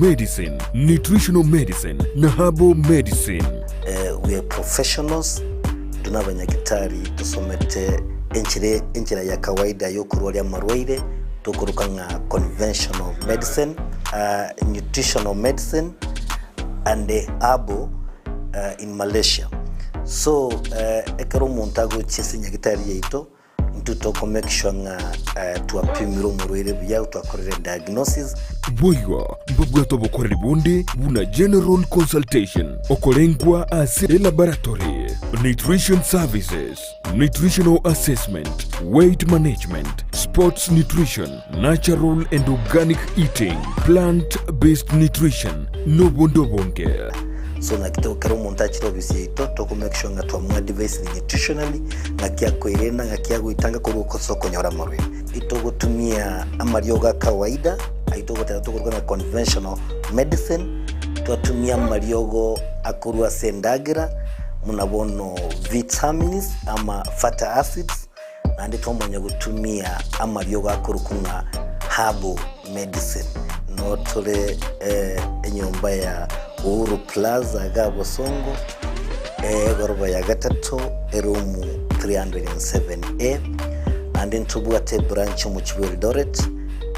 Medicine, Nutritional Medicine na Herbal Medicine. We are professionals, intwe nabanyagitari tosomete enchera enchera ya kawaida yokorwaria amarwaire tokoroka ng'a conventional medicine, nutritional medicine and herbal in Malaysia. So ekero omonto agochia ase nyagitari yaito Intwe toko make sure ng'a twapimire omorwaire buya, twakorire diagnosis. Boigo mbabwate obokoreri bonde buna general consultation, okorengwa ase elaboratory, nutrition services, nutritional assessment, weight management, sports nutrition, natural and organic eating, plant based nutrition, nobonde obonge. So naki to ekero omonto achire ofisi yaito toko make sure ng'a twamoadvisire nutritionally ng'aki akoerenda ng'aki agoetanga korwa ase okonyora amarwaire. Itogotumia amariogo a kawaida ayio togoteba tokoruga ng'a conventional medicine, twatumia amariogo akorwa ase endagera buna bono vitamins ama fatty acids, naende twamanya gotumia amariogo akorokwa ng'a herbal medicine. Noo tore enyomba ya Uhuru Plaza iga Bosongo, egoroba ya gatato, eroom 307A. Naende ntobwate ebranch omochie bwa Eldoret,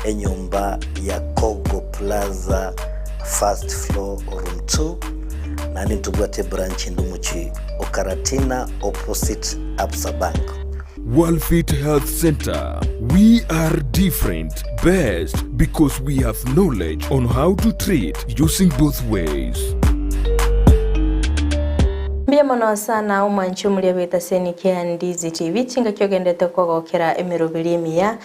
enyomba ya Kogo Plaza first floor room 2. Naende ntobwate ebranch ende omochie o Karatina opposite Absa Bank. Worldfit Health Centre, We are different, best because we have knowledge on how to treat using both ways. Mbuya mono sana omwanchi omoria bw'etaseni kia Ndizi TV chingaki ogenderete kogokera emeroberi emiya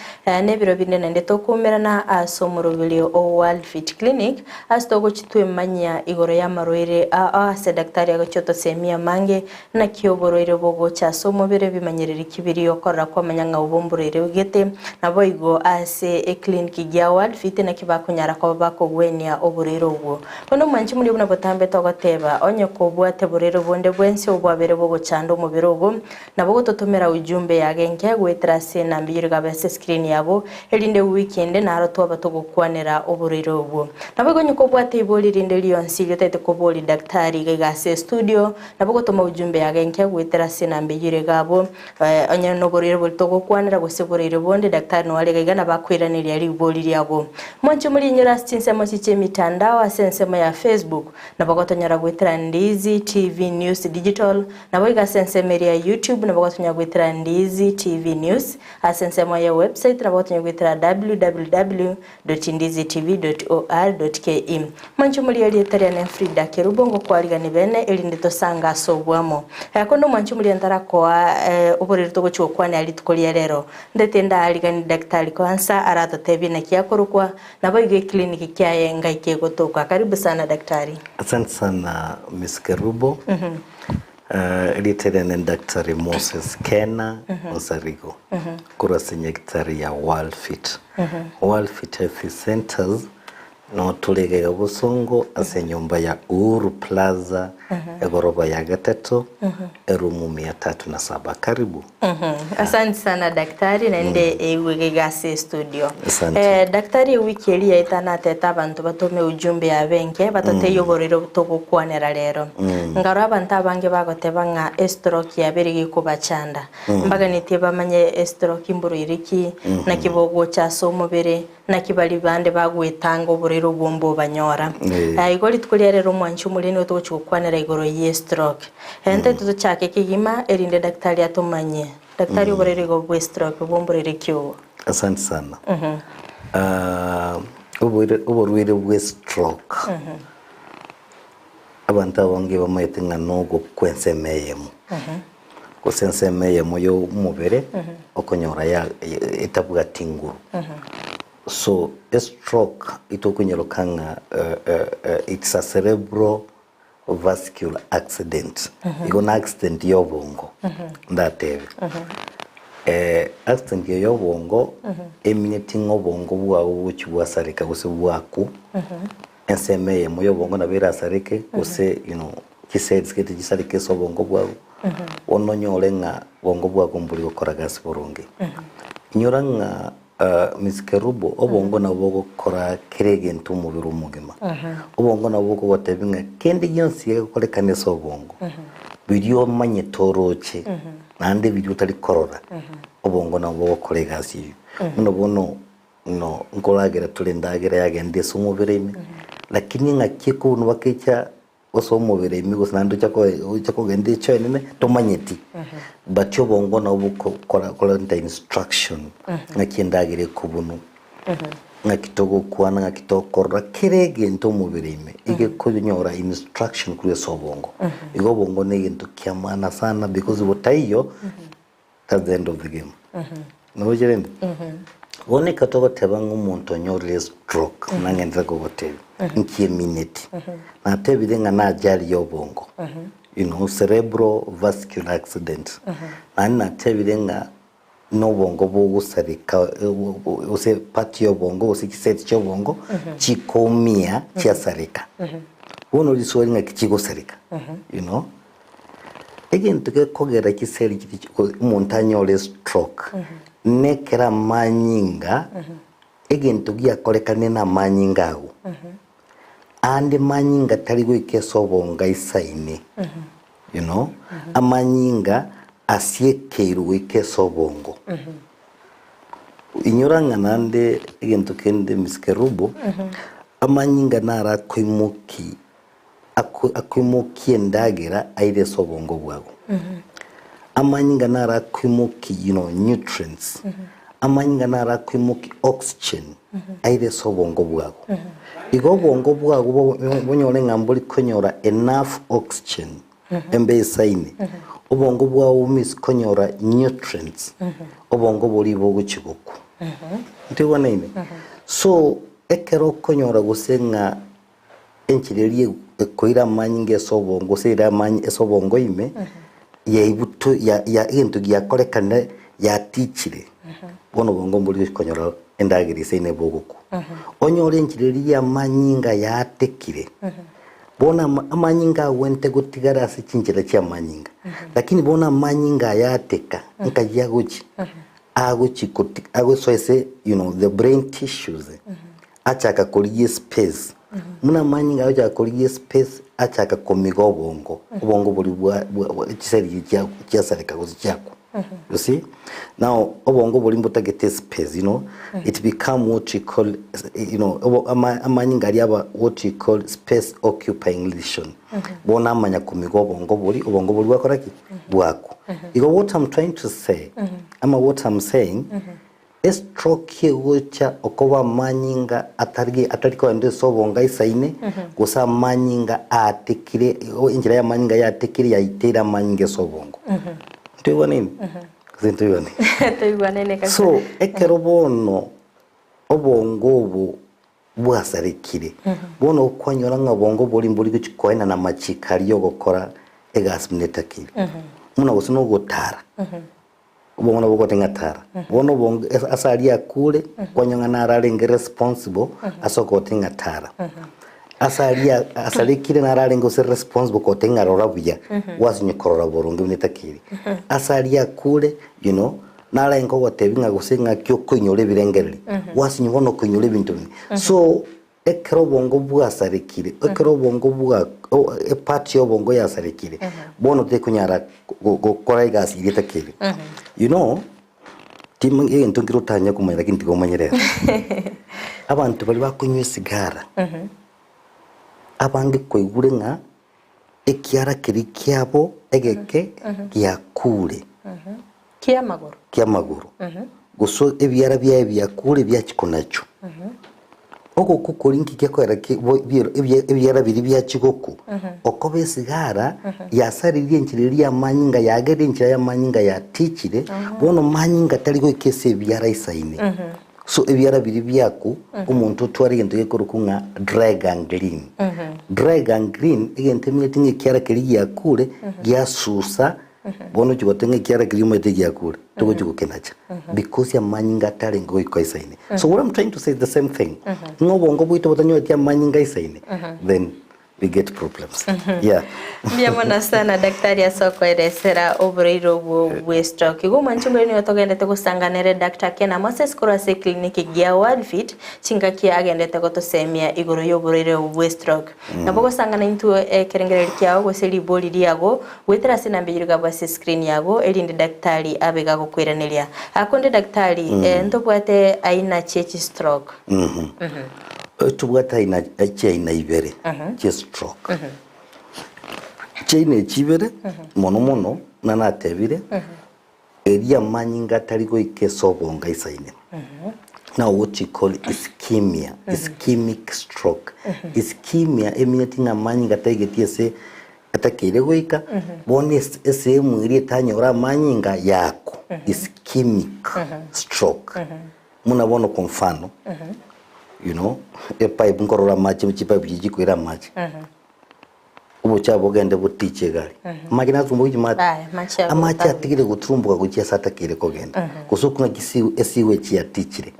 nebiro binde naende tokoumerana ase omoroberi o World Fit Clinic ase togochi twemanyia igoro y'amarwaire ao ase daktari agochi otosemia amange Naki oborwaire bogocha ase omobere ebimanyereri ki biria okorora kwamanya ng'a obo mborwaire gete? Naboigo ase eclinic gia World Fit naki bakonyara koba bakogwenia oborwaire obwo. Bono omwanchi moria buna botambe togoteba, onye kobwate borwaire bonde bwensi obwabere bogochanda omobere ogo, nabo ogototomera ujumbe yage enke goetera ase enamba eyio rigabe ase escreen yago, erinde ewiki ende naro twaba togokwanera oborwaire obwo. Naboigo onye kobwate ibori rinde rionsi erio otagete koboria daktari iga iga ase estudio, Nabo gotoma ujumbe yago enke goetera ase enamba eyio ere iga abwo, onye noborwaire boria togokwanera gose oborwaire bonde, daktari noare iga iga nabo akoiraneria ribori riago. Mwanche moriinyore ase chinsemo echi chi'emitandao ase ensemo ya Facebook, nabo gotonyora goetera Ndizi TV News Digital, nabo iga ase ensemo eria ya YouTube nabo gotonyora goetera Ndizi TV News, ase ensemo ya website nabo gotonyora goetera www. Ndizitv.or.ke. Mwanche omoria erieta riane Frida Kerubo ngokwarigani bene erinde tosange ase obwamo. Eh, konde omwanche omoria ntarakoa eh, oboreri togochia gokwanera rituko ria rero. Ndete ndaarigani daktari kwansa aratotebie naki akorokwa, naboigo eclinic kiaye ngai kegotoka. Karibu sana daktari. Asante sana Miss Kerubo. Erieta riane ni Daktari Moses Kena Onsarigo korwa ase nyagetari ya World Fit. World Fit Health Centers no tore iga iga Bosongo ase enyomba ya Uhuru Plaza egoroba ya gatato eroom mia tatu na saba. Karibu. Asante sana daktari naende eigwe iga iga ase estudio. Asante. Eh, daktari ewiki eria yaeta natete abanto batome ujumbe yabe enke batotebie oborwaire obo togokwanera rero. Nkarora abanto abange bagoteba ng'a estroke yabeire gekobachanda. Mbaganetie bamanye estroke mborwaire ki, naki bogocha ase omobere, Naki baria bande bagwetanga oborwaire obwo mbobanyora. Eh. Igo rituko ria rero omwanchi omoria nigo togochia gokwanera igoro ye stroke. Ntete tochake kegima erinde daktari atomanyie. Daktari oborwaire igo bwe stroke obwo mborwaire ki obo? Asante sana. Ah, oborwaire oborwaire bwe stroke abanto abange bamaete ng'a nogokwa ensemo eyemo. Gose ensemo eyemo y'omobere okonyora ya etabwati nguru. So estroke itokonyeroka ng'a it's a cerebral vascular accident. Igo na accident ya obongo ndatebe. Accident eye ya obongo emineti ng'a obongo bwago bogochi bwasareka gose bwakwa. Ensemo eyemo y'obongo nabo erasareke, gose you know, chicells gete chisareke ase obongo bwago, bono onyore ng'a obongo bwago mbori gokora gasi boronge. Inyora ng'a. Miss Kerubo, obongo nabo bogokora kera egento omobere omogima. Obongo nabo bokogotebia ng'a kende gionsi gegokorekana ase obongo, biria omanyete oroche, naende biria otari korora, obongo nabo bogokora egasi eyio. Buna bono no nkoragera tore endagera yagenda ase omobere ime, lakini ng'aki ekobunwa bakecha Gose omobere ime gose naende ocha koe ocha kogenda echo enene tomanyeti. But obongo nabo bokora korenta instruction ng'aki endagera ekobunwa, ng'aki togokwana, ng'aki tokorora, kera egento omobere ime egekonyora instruction korwa ase obongo. Igo obongo na egento kia maana sana because botaiyo that's the end of the game. Noroche rende? Bono ekero togoteba ng'a omonto onyorire stroke, buna ng'enderere kogotebia, nki emineti? Natebire ng'a na ajali ya obongo, you know, cerebral vascular accident. Naende natebire ng'a na obongo bogosareka gose part ya obongo gose chiseti chia obongo chikoumia chiasareka. Bono riswali ng'aki chigosareka, you know. Egento gekogera chiseri chiria chi- omonto anyore estroke, nekero amanyinga, egento giakorekanire na amanyinga agwo, ande manyinga tari goika ase obongo aisaine, you know, amanyinga asiekeirwe goika ase obongo. Inyora ng'a naende egento kende Miss Kerubo, amanyinga naro akoimoki akoimokia endagera aire ase obongo bwago. Amanyinga naro akoimokia you know, nutrients. Amanyinga naro akoimokia oxygen aire ase obongo bwago. Igo obongo bwago bonyore ng'a mbori konyora enough oxygen embe esaine, obongo bwago bomiss konyora nutrients, obongo boria bogochia gokwa. Ntoigwanaine? So, ekero okonyora gose ng'a Enchera eria ekoira amanyinga ase obongo gose eira amanyi ase obongo ime, yaibuto ya ya egento giakorekanire yatichire, bono obongo mbori gochi konyora endagera esaine bogokwa. Onyore enchera eria ya amanyinga yaatekire, bono ama amanyinga agwenerete gotigara ase chinchera chia amanyinga, lakini bono amanyinga aya ateka, nkai agochi, agochi koti agosoa ase you know the brain tissues. Achaka korigia espace, buna amanyinga agochaka korigia espace, achaka komiga obongo, obongo boria bwa bwa bwa chiseri chia chiasareka gose chiakwa, you see? Now obongo boria mbotagete espace you know, it become what we call you know obo ama amanyinga aria aba what we call space occupying lesion. Bono amanya komiga obongo boria, obongo boria bwakora ki? Bwakwa. Igo what I'm trying to say, ama what I'm saying, Estroke egocha okoba amanyinga atari atari kogenda ase obongo aisaine, gose amanyinga aatekire enchera y'amanyinga yaatekire yaiteire amanyinga ase obongo. Ntoigwanaine? Gose ntoigwanaine? Toigwanaine kabisa. So, ekero bono obongo obo bwasarekire, bono okwanyora ng'a obongo boria mbori gochia koenana amachiko aria ogokora egasi buna etakeire. Buna gose na ogotara. Obongo nabo bogote ng'a tara. Bono obongo ase aria akure, kwanyora ng'a naro arenge responsible ase ogote ng'a tara. Ase aria asarekire naro arenge gose responsible kogote ng'a rora buya, gwasinywa korora boronge buna etakeire. Ase aria akure, you know, narenge kogotebia ng'a gose ng'aki okoinyora ebirengererio, gwasinywa bono koinyora ebinto binde. So, Ekero obongo bwasarekire, ekero obongo bwa epart ya obongo yasarekire, bono tekonyara gokora egasi eria etakeire. You know, timo egento nkere otanyare komanya lakini tiga omanye rero. Abanto baria bakonywa esigara, abange kwaigure ng'a ekiara keria kiabo egeke giakure. Ki'amagoro. Ki'amagoro, gose ebiara biaye biakure biachia konachwa. Ogokwa koria nki gekoera ki bo biero ebia ebiara biria biachia gokwa, okoba esigara yasaririe enchera eria y'amanyinga yagerire enchera y'amanyinga yatichire, bono manyinga tari goika ase ebiara isaine. So ebiara biria biakwa, omonto otware egento gekorokwa ng'a dry gangrene. Dry gangrene, egento emineti ng'a ekiara keria giakure, giasusa Bono ochia goteba ng'a ekiara keria omanyete egiakure, togochia gokenacha because amanyinga atarenge goika aisaine. So what I'm trying to say is the same thing, ng'a obongo bwaito botanyoreti amanyinga aisaine, then. we get problems yeah. Mbuya mono sana daktari ase okoeresera oboraire obwo bwe stroke. Igo omwanchi omoremi nigo togendete gosanga nere Doctor Kena Moses korwa ase eclinic gia Worldfit chingaki agendete gotosemia igoro y'oborwaire obwo bwe stroke. Nabo ogosangana intwe ekerengererio kiao gose ribori riago goetera ase enamba eyio rigabwe ase escreen yago erinde daktari abe gagokoiraneria. Akonde daktari, ntobwate aina chie chistroke? Tobwate aina chiaina ibere chie stroke. Chiaina echi ibere mono mono buna natebire, eria amanyinga atari goika ase obongo aisaine. Now what you call ischemia, ischemic stroke. Ischemia emineti ng'a amanyinga ataigeti ase atakeire goika, bono ase esehemu eria etanyora amanyinga yako, ischemic stroke. Buna bono kwa mfano, you know, epipe nkorora amache chipipe chiria chikoira amache, obochafu bogende botiche egari, amache natumboke chimate, Aya, amache ago amache ago. atigire goturumboka gochia ase atakeire kogenda, gose okwo ng'aki siu esiwe chiatichire,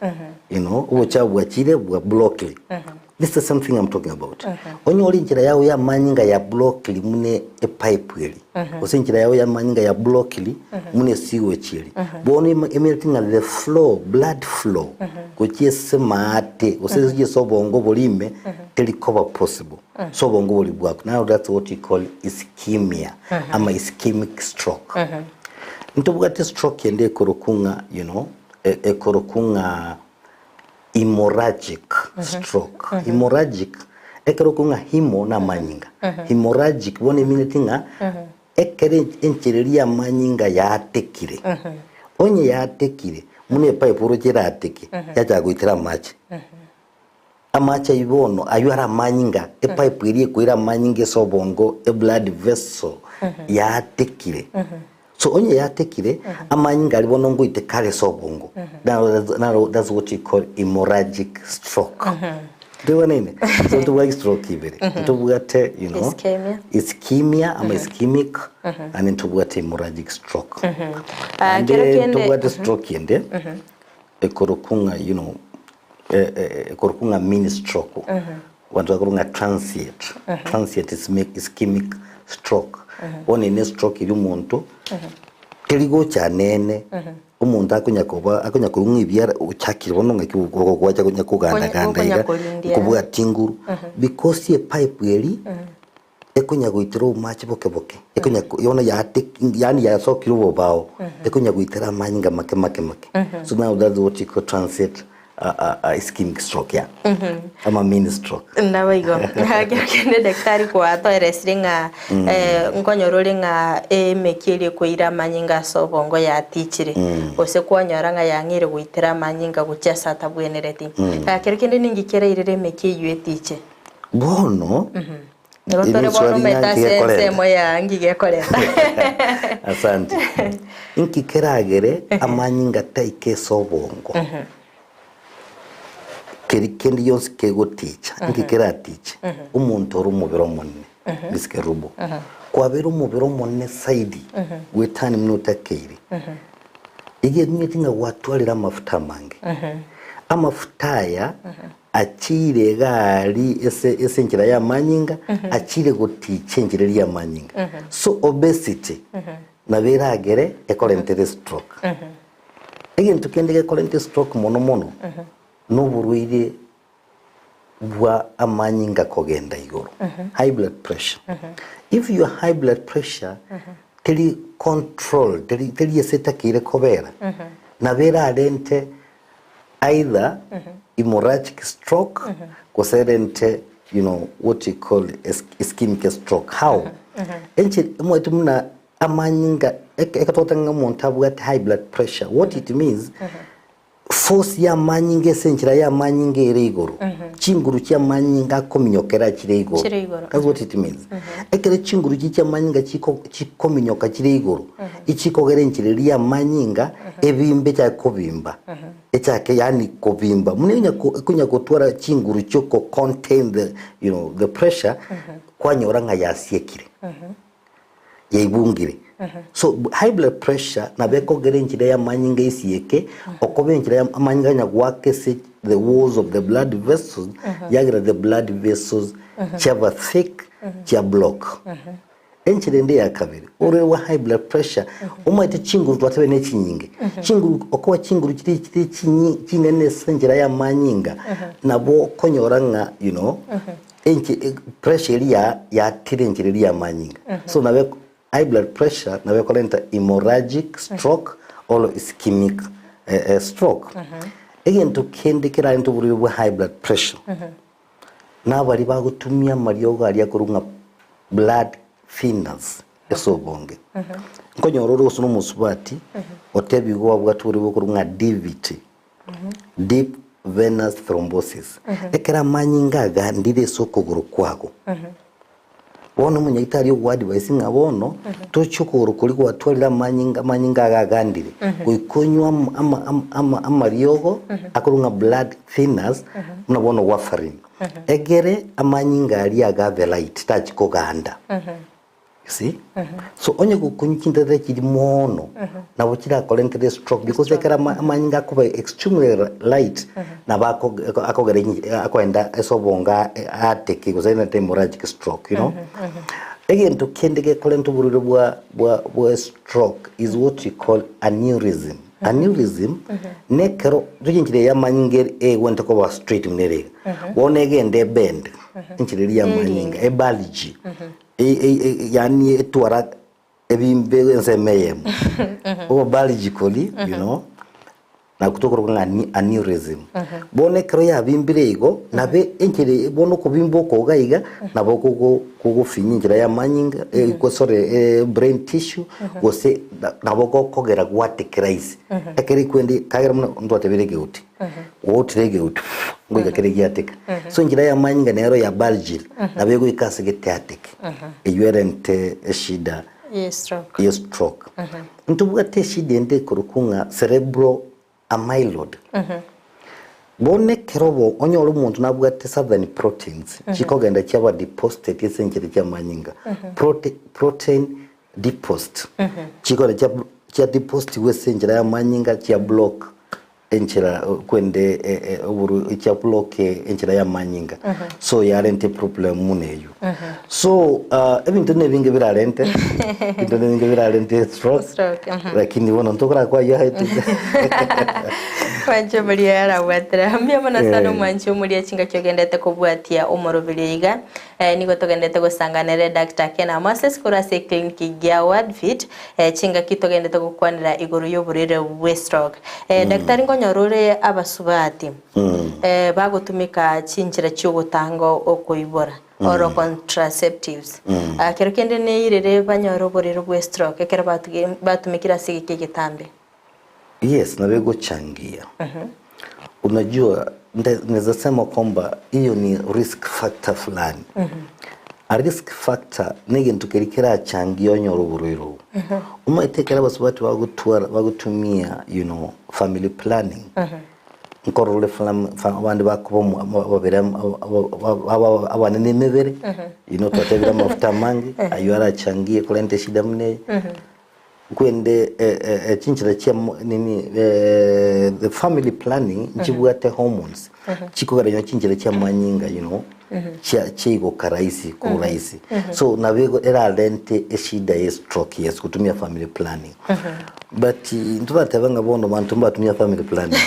you know, obochafu bwachire bwa blockire. This is the same thing I'm talking about. Onyore enchera yago ya amanyinga ya blockiri buna epipe eri, gose enchera yago ya amanyinga ya blockiri buna esewage eri. Bono ema- emereti ng'a the flow, blood flow gochia ase maate gose gochia ase obongo boria ime teri koba possible. So obongo boria bwako. Now that's what you call ischemia ama ischemic stroke. Ntobwate stroke ende ekorokwa ng'a you know, e- ekorokwa ng'a Hemorrhagic stroke. Hemorrhagic, ekero okong'a hemo na amanyinga. Hemorrhagic bono emineti ng'a ekero enchera eria y'amanyinga yaatekire, onye yaatekire, buna epipe oroche erateke, yachaka goitera amache. Amache ayio bono, ayio are amanyinga, epipe eria ekoira amanyinga ase obongo, eblood vessel, yaatekire. So onye yatekire, amanyinga aria bono ngoite kare ase obongo. Now, now that's what you call hemorrhagic stroke. Tobwanaine? So ntobwate stroke ibere. Ntobwate, you know, Ischemia. ischemia ama ischemic and ntobwate hemorrhagic stroke. Ah, Ande kero kende ntobwate stroke ende ekorokwa ng'a you know, eh, eh, ekorokwa ng'a mini stroke. Abanto bakorokwa ng'a transient, transient ischemic stroke. Bono eye ne stroke eria omonto teri gocha nene, omonto akonya koba akonya korwa ng'a ebiara ochakire bono ng'aki gwacha konya koganda ganda Konya iga, korindia. nkobwati nguru, because epipe eria ekonya goitera omomache boke boke, ekonya ko bono yate yaani yasokire obobao, ekonya goitera amanyinga make make make. So now that's what you call transit ischemic stroke yeah. Ama mini stroke. Naboigo. Ekero kende daktari kwatoeresire ng'a nkonyora ore ng'a emeki eria ekoira amanyinga ase obongo yatichire, gose kwanyora ng'a yang'eire goitera amanyinga gochia ase atabwenereti. Kero kende ninki kerairere emeki eyio etiche? Bono, Nigo tore bono Eriswali omanyete ng'a ase nkigekoreta. ensemo ya ngigekoreta. Asante. Inki keragere amanyinga taike ase obongo? Keri kende gionsi kegoticha, inki keratiche? Omonto ore omobere omonene, Miss Kerubo. Kwabeire omobere omonene zaidi, gwetani buna otakeire. Iga emineti ng'a gwatwarire amafuta amange. Amafuta aya Achiire iga aria ase ase enchera y'amanyinga, achiire goticha enchera eria y'amanyinga. So obesity nabo eragere ekorentere stroke. Egento kende gekorenta stroke mono mono, noborwaire bwa amanyinga kogenda igoro, high blood pressure. If your high blood pressure teri controlled, teri teri ase etakeire kobera, nabo erarente either hemorrhagic stroke gose erente you know what you call ischemic stroke how enche omanyete buna amanyinga eke ekero togoteba ng'a omonto abwate high blood pressure what it means force ya amanyinga ase enchera ya amanyinga ere igoro chinguru chia amanyinga akominyokera chire igoro Chire igoro. that's what it means ekero chinguru chiria chia amanyinga chiko chikominyoka chire igoro Echikogera enchera eria y'amanyinga ebimbe echake kobimba, echake yaani kobimba buna onya konya gotwara chinguru chia oko contain the you know the pressure, kwanyora ng'a yasiekire, yaibungire. So high blood pressure nabo ekogera enchera y'amanyinga esieke, okoba enchera ya amanyinga onye goaka ase the walls of the blood vessels, yagera the blood vessels. Chiaba thick, chia block. Enchera ende ya kabere, orwaire bwa high blood pressure, omanyete chinguru twatebire ne chinyinge. Chinguru, okoba chinguru chire chire chinyi chinene ase enchera y'amanyinga, nabo okonyora ng'a you know, enche pressure eria ya yatire enchera eria y'amanyinga. So nabo eko high blood pressure nabo ekorenta hemorrhagic stroke or ischemic stroke. Egento kende kerarente oborwaire bwa high blood pressure, Nabaria bagotumia amariogo aria akorwa ng'a blood thinners ase obonge. Nkonyora ore gose nomosubati otebigwe obwate oborwaire bokorwa ng'a DVT, deep venous thrombosis. Ekero amanyinga agandire ase okogoro kwago, bono omonyagitari ogoadvise ng'a bono tochie okogoro koria gwatwarire amanyinga amanyinga iga agandire, goika onywe ama ama ama amariogo akorwa ng'a blood thinners buna bono warfarin, egere amanyinga aria agabe light tachia koganda. You see? So onye gokonywa chinterere chiria mono, nabo chirakorentere stroke because ekero ama amanyinga akoba extremely light, nabo ako akogera inyi akoenda ase obongo aateke gose naende hemorrhagic stroke you know. Egento kende gekorenta oborwaire bwa bwa bwa stroke is what we call aneurysm. Aneurysm, nekero rigia enchera eye amanyinga ere egwente koba straight buna ere iga, bono egende ebend enchera eria ya amanyinga ebulge. Yaani etwara ebimbe ensemo eyemo obo biologically you know nakwo tokoroka ng'a aneurysm. Bono ekero yabimbire igo nabo enchera eye bono okobimba oko iga iga nabo kogo kogofinya enchera ya amanyinga sorry brain tissue gose nabo gokogera gwatekera ase. Ekero ekwende kagera buna ntwatebire egeuti. Gwautire egeuti ngoika kere giateka. So enchera ya amanyinga nero ya bulging nabo egoika ase geteateke. Eywo erente eshida Ye stroke. ye stroke. Ntobwate eshida ende ekorokwa ng'a cerebral amyloid. Bono ekero bo onyore omonto nabwate certain proteins chikogenda chiaba deposited ase enchera chi'amanyinga. Prote protein deposit chikogenda chia chia depositigwa ase enchera y'amanyinga chia block enchera kwende oboru chia block enchera y'amanyinga so yarenta eproblem buna eywo. So ebinto nebinge birarente ebinto nebinge birarente stroke Stroke, mhm. lakini bono ntokorakwa aywo aetete. Mwanche omoria arabwatera mbuya mono sana Eh. omwanche omoria chingaki ogendete kobwatia omoroberi iga eh, nigo togendete gosangana ere Doctor Ken Moses korwa ase eclinic gia Wordfit eh, chingaki togendete gokwanera igoro y'oborwaire bwe stroke. Eh, Daktari nkonyora ore abasubati eh, bagotumeka chinchera chi'ogotanga okoibora oro contraceptives. Ah, kero kende neirere banyore oborwaire bwe stroke ekero batuge batumekire ase egeka egetambe. Yes, nabo egochangia. Unajua nde- naeza sema kwamba hiyo ni risk factor fulani. A risk factor negento keria kerachangie onyore oborwaire obo. Omanyete ekero abasubati bagotwara bagotumia you know family planning, nkorora ore flam fa abande bakoba omo amo babere amo aba abanene emebere, you know twatebire amafuta amange, aywo arachangie korenta eshida buna eye. Nkwende chinchera chia nini the family planning nchibwate hormones chikogera onye chinchera chia amanyinga you know chia chiagoka rahisi kwa urahisi so nabo igo erarente eshida ya stroke yes gotumia family planning but ntorateba ng'a bono banto mbatumia family planning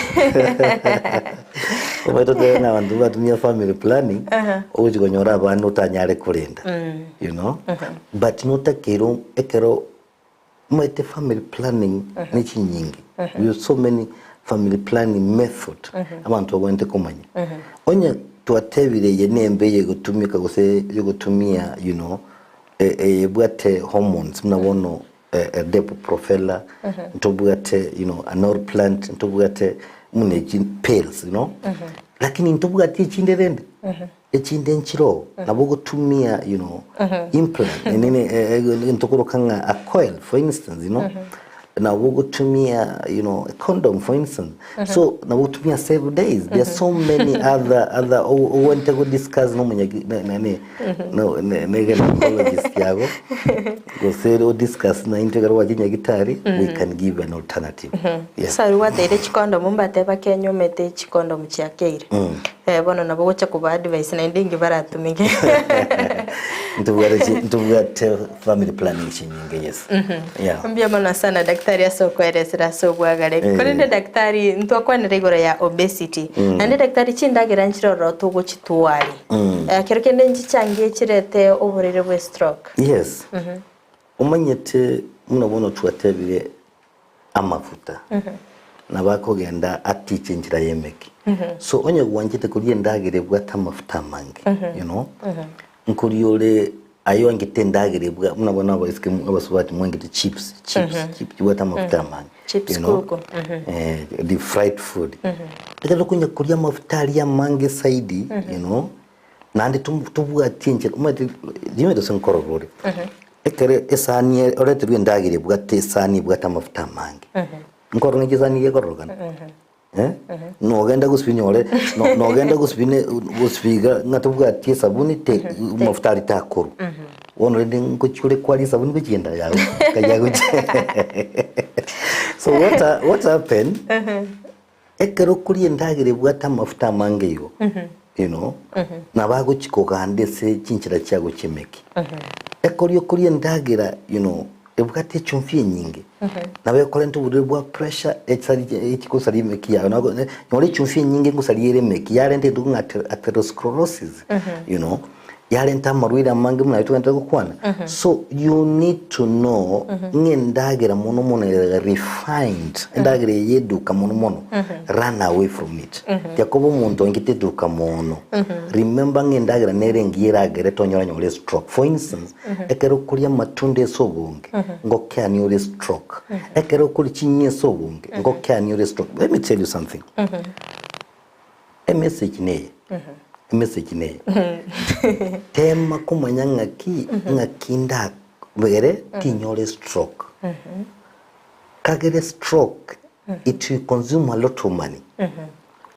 omanyete totebe ng'a abanto mbatumia family planning ogochi konyora abana otanyare korenda you know but notakeire ekero Omanyete family planning ne chinyinge we have so many family planning method abanto bagwenerete komanya. Onye twatebire eye nembe eyegotumeka gose egotumia you know eyebwate hormones buna bono depo profella ntobwate you know anorplant ntobwate buna echi pills you know lakini ntobwati echinde rende. Echinde nchiroo nabo ogotumia you know implant nini egento okoroka ng'a a coil for instance you know. Nabo ogotumia you know a condom for instance. So nabo ogotumia save days. There are so many other other ogwente go discuss no omonya nani no ne ne gynecologist yago gose o discuss na intwe ekero gwachire nyagitari we can give an alternative. Yeah. Ase aria gwateire chikondomu mbateba Kenya omete chikondomu chiakeire. Eh, bono nabo ogocha koba advise naende inki baratumeke. Ntobwate chi ntobwate family planning chinyinge yes. Yeah. Mbuya mono sana daktari ase okoeresera ase obwagare. Eh. Korende daktari ntwakwanera igoro ya obesity. Naende daktari chindagera nchire ororo togochitwari. Eh, kero kende nchichangie chirete oborwaire bwe stroke. Yes. Omanyete buna bono twatebire amafuta nabo akogenda atiche enchera y'emeki. So onye gwanchete koria endagera ebwate amafuta amange, you know, nkoria ore aye oangete endagera ebwa buna bono abaiseke abasubati mwangete chips, chips, chips chibwate amafuta amange, Chips you know, kuku. eh, the fried food. Ekero okonya koria amafuta aria amange zaidi, you know, Naende tobwatie enchera, omanyete rimwe gose nkorora ore, ekero esani ere oreterwe endagera ebwate esani ebwate amafuta amange, nkorora ng'a esani eywo ekororokana? Eh, nogenda gosibia onyore no- nogenda gosibia ne gosibia iga ng'a tobwati esabuni te amafuta aria takorwa, bono rende ngochia ore kwaria esabuni gochia enda yago kayia gochia so what what happen. Ekero okoria endagera ebwate amafuta amange igo, you know, nabo agochia koganda ase chinchera chiago chi'emeki. Ekero okoria endagera, you know, ebwate echumbi enyinge, nabo ekorenta oborwaire bwa pressure echari echikosaria emeki yago. Nabo nyora echumbi enyinge ngosaria ere emeki, yarenta egento ng'a atherosclerosis, you know. Yarenta amarwaire amange buna aye togente gokwana. So you need to know ng'a endagera mono mono ere refined, endagera eye y'eduka mono mono, run away from it. Tiakoba omonto oingete eduka mono. Remember ng'a endagera nere engiya eragere tonyora nyore stroke. For instance, ekero okoria amatunda ase obonge, ngokeanie ore stroke. Ekero okoria chinyeni ase obonge, ngokeanie ore stroke. Let me tell you something. Emessage neye, emessage neye, tema komanya ng'aki ng'aki ndabere tinyore stroke. Kagere stroke it will consume a lot of money.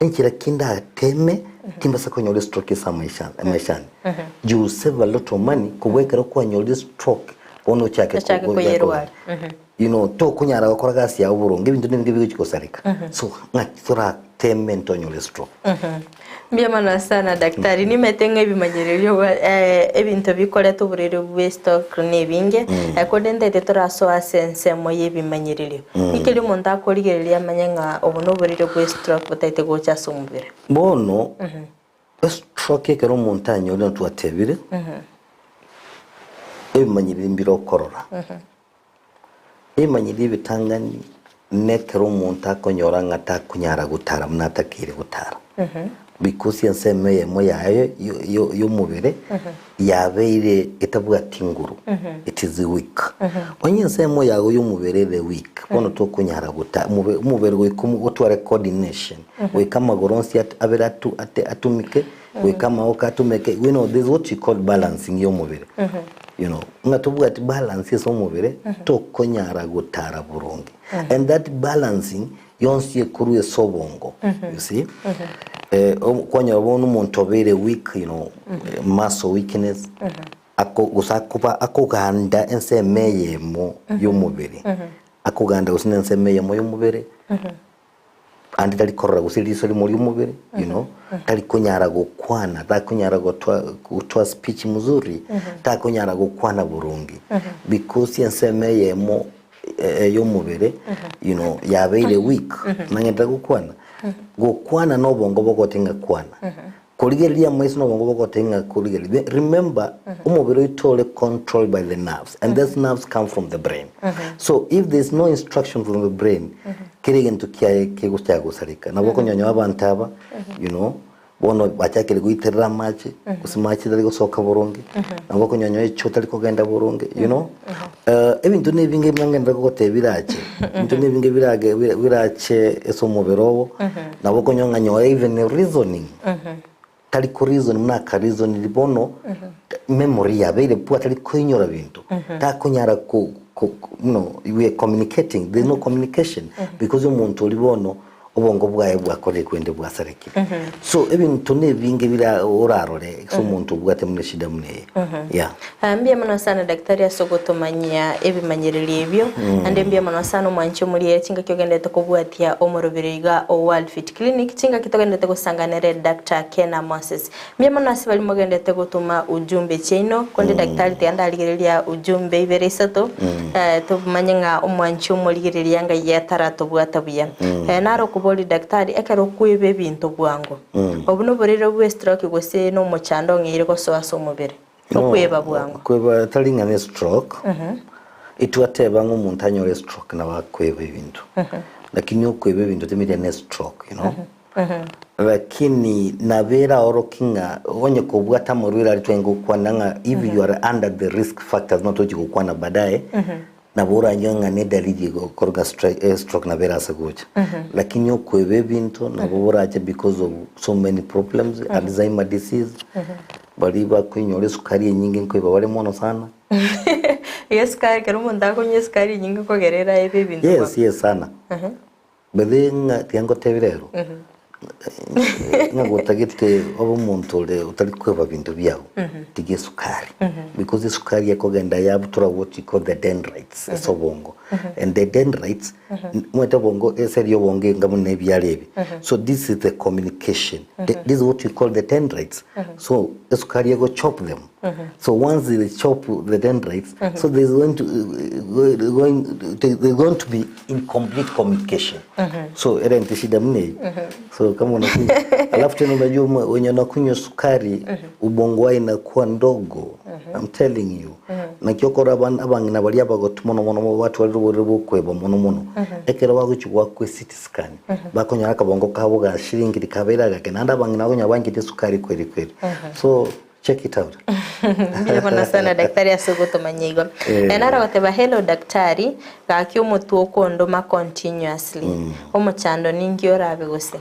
Enchera ki ndateme timbasa konyora estroke ase amaisha amaisha ane. You will save a lot of money kobua ekero kwanyorire stroke bono ochake Ochake koyerwaria. You know, tokonyara gokora gasi yao boronge, ebinto nebinge bigochi gosareka. So, ng'aki torateme ntonyore stroke. Mbuya mono sana daktari, nimete ng'a ebimanyererio bwa- eh, ebinto bikoreta oborwaire bwe stroke nebinge, eh, korende ntaete torasoe ase ensemo ya ebimanyererio. Nki erio omonto akorigereria amanye ng'a obo noborwaire bwe stroke botaete gocha ase omobere? Bono, estroke ekero omonto anyorire twatebire, ebimanyererio mbire okorora. Ebimanyererio ebitang'ani nekero omonto akonyora ng'a takonyara gotara buna atakeire gotara. Because ensemo eyemo yaye y'omobere yabeire etabwati nguru, it is weak. Onye ensemo yago y'omobere ere weak, bono tokonyara gota omobere goika otware coordination, goika amagoro onsi abere atumike. Goika amaboko atumeke, you know, there's what you call balancing y'omobere. You know, ng'a tobwati balance ase omobere, tokonyara gotara boronge. And that balancing yonsi ekorwa ase obongo, you see. Eh, kwanyora bono omonto obeire weak, you know, muscle weakness, ako gose akoba akoganda ensemo eyemo y'omobere, akoganda gose na ensemo eyemo y'omobere. Ande tari korora gose riso rimo ri'omobere, you know, tari konyara gokwana, takonyara gotoa gotoa speech mzuri, takonyara gokwana boronge, because ensemo eyemo y'omobere, you know, yabeire weak, nang'ete gokwana, gokwana na obongo bogote ng'a kwana. Korigereria amaiso nobongo bogotebia ng'a korigereria. Remember, omobere oito ore controlled by the nerves and these nerves come from the brain. So if there is no instruction from the brain, kera egento kiaye kegochaka gosareka. Nabo okonyonyoa abanto aba, you know, bono bachakire goiterera amache, gose mache tari gosoka boronge, nabo okonyonyoa echoo tari kogenda boronge, you know. Ebinto na ebinge buna ngenderere kogotebia birache, ebinto na ebinge birage birache ase omobere obo, nabo okonyora ng'a nyowe even reasoning, tari ko reason buna aka reason bono, memory yabeire poor tari koinyora binto, takonyara ko. no we are communicating, there is no communication because omonto oria bono obongo bwaye bwakorire korende bwasarekire. So ebinto na ebinge bire orarore ase omonto obwate buna eshida buna eye. Yeah. Ah, mbuya mono sana daktari ase ogotomanyia ebimanyererio ebio naende mbuya mono sana omwanchi omoriere chingaki ogenderete kobwatia omoroberi iga o World Fit Clinic chingaki togenderete gosanga nere Doctor Kena Moses. Mbuya mono ase baria mogenderete gotoma ujumbe chiaino konde daktari tiga ndarigereria ujumbe ibere isato eh, tomanye ng'a omwanchi omorigereria ngai ataratobwata buya. Eh, naro okoboria daktari ekero okweba ebinto bwango obo noborere bwe stroke gose nomochando ong'eire gosoa ase omobere? No, Okweba bwango. Kweba tari ng'a ne stroke, etwateba ng'a omonto anyore stroke nabo akweba ebinto, lakini okweba ebinto timanyeti ne stroke you know. Lakini nabo eraorokie ng'a onye kobwate amarwaire aria twarenge gokwana ng'a if you are under the risk factors buna togochia gokwana baadaye, nabo oranyore ng'a ne dalili ekoruga stroke nabo erase gocha. Lakini okweba ebinto nabo borache because of so many problems, Alzheimer disease, Baria bakoinyora esukari enyinge nkoiba bare mono sana. Iga esukari, ekero omonto akonywa esukari enyinge kogera eraebe ebinto Yes, bwango. yes sana. By the way ng'a tiga ngotebie rero, ng'a gotagete obe omonto ore otari koeba binto biago, tiga esukari. Because esukari ekogenda yabutora what you call the dendrites ase obongo. And the dendrites, omanyete obongo eseri ya obongo enga buna ebiara ebi. So this is the communication. This is what we call the dendrites. So esukari ego chop them. So once they chop the dendrites, so there's going to going there's going to be incomplete communication. So erente shida muna eyo. So kama unakunywa alafu tena unajua wenye wanakunywa sukari ubongo wao inakuwa ndogo. I'm telling you. Naki okora abang'ina baria abagotu mono mono batwarire oborwaire bwa okoeba mono mono. Ekero bagochia goakwa ecT scan bakonyora akabongo kabo gashirinkire kabeire agake naende abang'ina bakonyora banchete esukari kweri kweri. So check it out. Mbuya mono sana daktari ase ogotomanya igo. Eh. Naro agoteba hello daktari, gaki omotwe okondoma continuously. Omochando ninki orabe gose?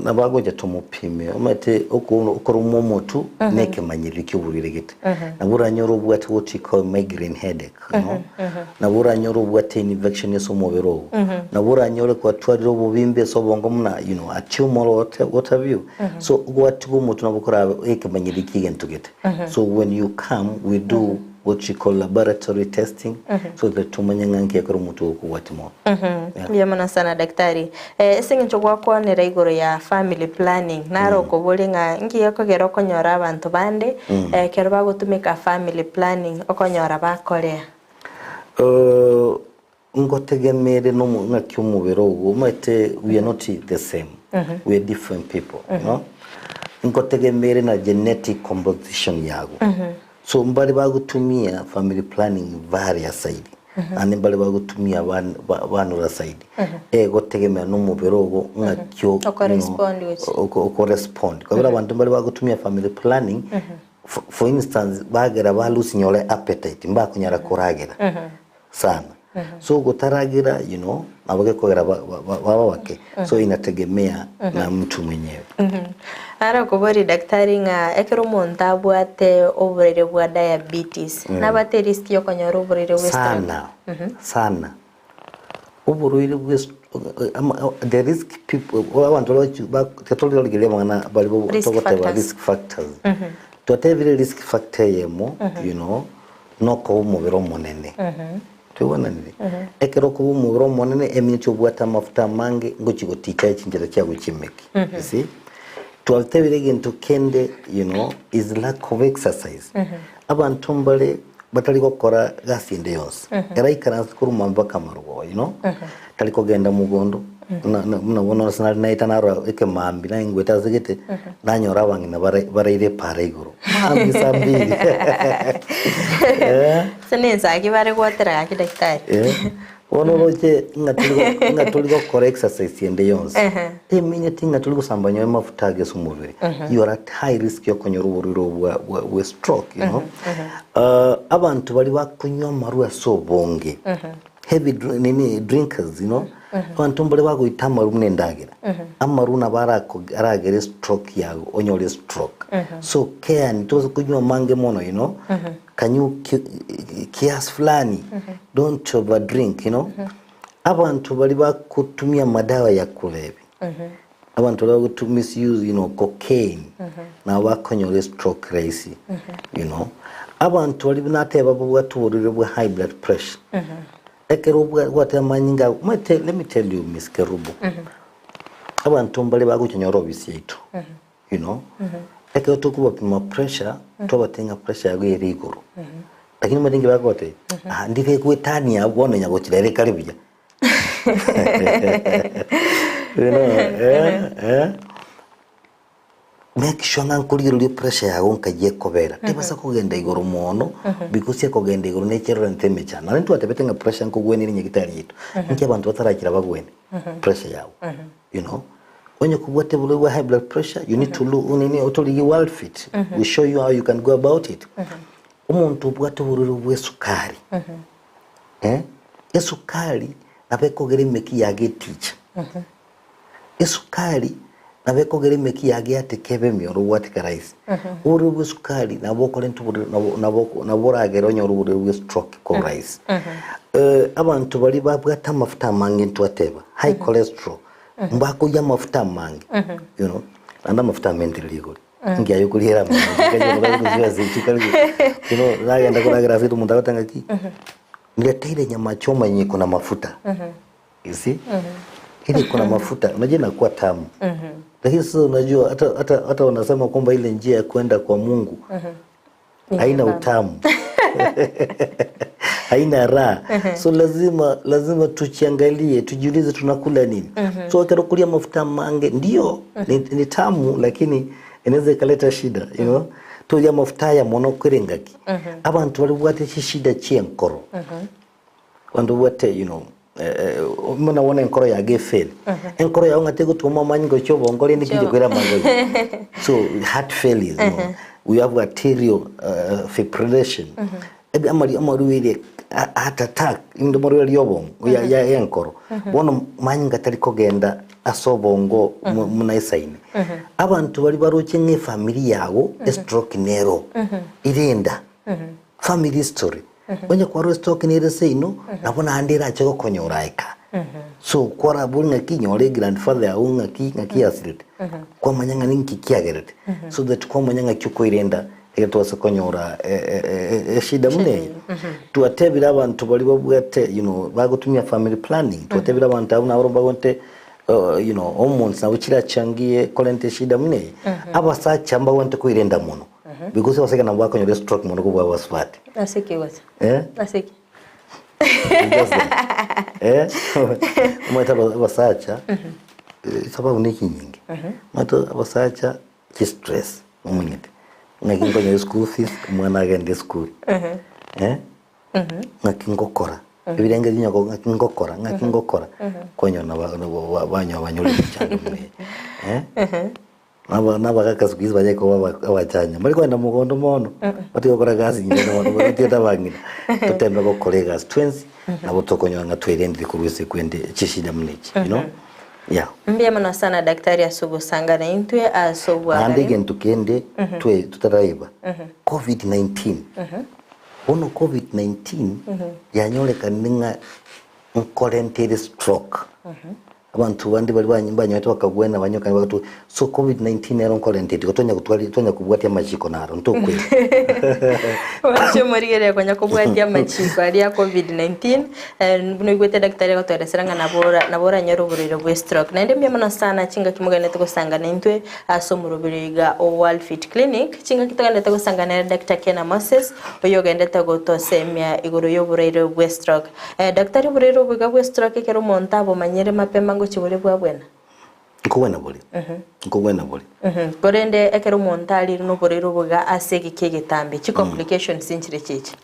Nabo agocha tomopime, omanyete okoromwa omotu na ekemanyererio ki'oborwaire gete. Nabo oranyore obwate what we call migraine headache, you know. Nabo oranyore obwate infection ase omobere ogo. Nabo oranyore kwatwarire obobimbe ase obongo buna you know, a tumor or what have you. So gwatiga omotu nabo korabe ekemanyererio ki'egento gete. So when you come we do what we call laboratory testing so that tomanye ng'a nki ekero omotu ogo okobwatia mono. Yeah. Mbuya mono sana daktari. Eh, ase eng'encho gwakwanera igoro ya family planning, naro okoboria ng'a nki gekogera okonyora abanto bande ekero bagotumeka family planning okonyora bakorea? Ngotegemere nomo ng'aki omobere ogo omanyete we are not the same we are different people you know ngotegemere na genetic composition yago so mbare bagotumia family planning varia saidi naende mbare bagotumia banora saidi egotegemea na omobere ogo ng'aki o- Oko respond gochia. oko respond kwabera abanto mbare bagotumia family planning for instance bagera ba losing ore appetite mbakonyara koragera sana so gotaragira you know nabo gekogera baba bake so inategemea na mtu mwenyewe. Naro okoboria daktari ng'a ekero omonto abwate oborwaire bwa diabetes nabwate erisk ya okonyora oborwaire bwe stroke? Sana sana oborwaire bwe the risk people abanto baria tiga amang'ana baria Risk togoteba factors. risk factors twatebire risk factor eyemo you know Nokoba omobere omonene. Twaigwananire? Ekero okoba omobere omonene emincha obwate amafuta amange ngochia goticha chinchera chiago chi'emeki. You see? Twatebire egento kende you know is lack of exercise. Abanto mbare batari gokora gasi ende yonsi. Ere aikaranse korwa mambia mpaka amarogoba you know. Tari kogenda mogondo buna buna bono ase nare naeta narora ekemambia naingwete ase gete nanyora abang'ina bare baraire epaara igoro mambia saa mbili eh. Ase nensaki bare gwatera gaki daktari. Eh, bono oroche ng'a tori go- ng'a tori gokora exercise ende yonsi Ehe. teminyeti ng'a tori gosamba nyowe mafuta age ase omobere you are at high risk ya okonyora oborwaire obo bwa bwa bwa stroke you know abanto baria bakonywa amarwa ase obonge Heavy nini drinkers you know abanto mbare bagoita amaru buna endagera amaru nabo aragere stroke yago onyore stroke so care ntobasa konywa amange mono you know kanywa kiasi fulani. Don't over drink, you know. Abanto baria bagotumia amadawa ya kulevya, abanto baria bagotu misuse, you know, cocaine, nabo bakonyora estroke rahisi, you know. Abanto baria nateba babwate oborwaire bwa high blood pressure, ekero obwa obwate amanyinga ago, omanyete let me tell you Miss Kerubo, abanto mbare bagocha nyora ofisi yaito, you know, ekero tokobapima pressure, twabatebia ng'a pressure yago ere igoro, lakini omanyete inki bagotebia, ah ndire egoetania abwo bono nyagochira ere ekare buya. You know, eh, eh. Make sure ng'a nkorigereria pressure yago nkaiyia ekobera, tebasa kogenda igoro mono, because ekogenda igoro necherorente emechando. Naende ntwatebete ng'a pressure nkogweneria nyagitari yaito, inki abanto batarakira bagwene pressure yabo, you know. Onye kobwate oborwaire bwa high blood pressure, you need to look nini otorigie world fit, we show you how you can go about it. Omonto obwate oborwaire bwa esukari, eh, esukari nabo ekogera emeki yago etiche. Esukari nabo ekogera emeki yago eateke ebe emioro obwateke rahisi. Oborwaire bwa esukari nabo okorenta oborwaire nabo nabo nabo boragere onyore oborwaire bwa estroke kwa urahisi. Abanto baria babwate amafuta amange ntwateba, high cholesterol, mbakoyia amafuta amange, you know, naende amafuta amentire rigori. Inki aye okoriera amange you know, nagenda koragera ase omonto agoteba ng'aki, nileteire nyama choma yenye iko na mafuta. You see? Ile iko na mafuta, unajua inakuwa tamu. Lakini sasa unajua hata hata hata wanasema kwamba ile njia ya kwenda kwa Mungu haina utamu. Haina raha. So lazima lazima tuchiangalie, tujiulize tunakula nini. So ekero kulia mafuta mange ndio ni, ni tamu lakini inaweza ikaleta shida, you know. Toria mafuta aya mono kwere ngaki. Abantu bari bwate chishida chienkoro. Abanto babwate you know, buna bono enkoro yago efail, enkoro yago ng'a tegotwoma amanyinga gochia obongo rende kije koira amagogo. So heart failures, you know, we have arterial fibrillation, ebi amari amarwaire heart attack, inde amarwaire ya obongo ya ya ya enkoro. Bono manyinga tari kogenda ase obongo buna esaini. Abanto baria baroche ng'a efamiri yago estroke nero, irenda, family history. Onye kwarora estroke nere seino, nabo naende erache gokonyora eka. So kwarabori ng'aki nyora egrandfather yago ng'aki ng'aki yasirete, kwamanya ng'a ninki kiagerete, so that kwamanya ng'aki okoirenda ekero twase konyora eshida buna eye. Twatebire abanto baria babwate you know bagotumia family planning, twatebire abanto abwo nabo bagote you know hormones nabo chirachangie korenta eshida buna eye, abasacha mbagwenerete koirenda mono. Because abasaiga nabo bakonyora estroke mono kobua abasubati. Ase ki gose? Eh? Ase ki? Just that. Eh? Omanyete abasacha, sababu ne chinyinge. Omanyete abasacha chistress omanyete. Ng'aki nkonyora eschool fees, omwana agende esukuru. Eh? Ng'aki ngokora, ebirengererio nyoko ng'aki ngokora, ng'aki ngokora, kwanyora nabo banyoa banyorire emechando buna eye. Eh? Naba nabagaka siku hizi banyare koba aba- abachanya mbari kogenda mogondo mono batige gokora egasi nyinga mono batigete abang'ina totembe gokora egasi twensi nabo tokonyora ng'a twerendire korwa ase ekwende chishida buna echi you know yeah. Mbuya mono sana daktari ase ogosanga naintwe ase Naende obwagare. egento kende twe totaraiba covid 19 bono covid 19 yanyorekanire ng'a nkorentere stroke Abanto bande baria banyorete bakagwena banyokani bagatwa so covid 19 nero nkorenta etigo tonya gotwari tonya kobwatia amachiko naro ntokweba. Oche morigereria konya kobwatia amachiko aria ya covid 19 buna oigwete daktari agotoeresera ng'a nabo ora nabo oranyore oborwaire bwa estroke. Naende mbuya mono sana chingaki mogenderete gosangana intwe ase omoroberi oiga o World Fit Clinic, chingaki togenderete gosangana nere Doctor Kena Moses oyio ogenderete gotosemia igoro y'oborwaire bwa estroke. Daktari oborwaire obo iga bw'estroke ekero omonto abomanyire mapema ngochia bore bwabwena? Nkobwena bore, nkobwena bore. Korende ekero omonto arire noborwaire obo iga ase egeka egetambe, chicomplications nchire chiche?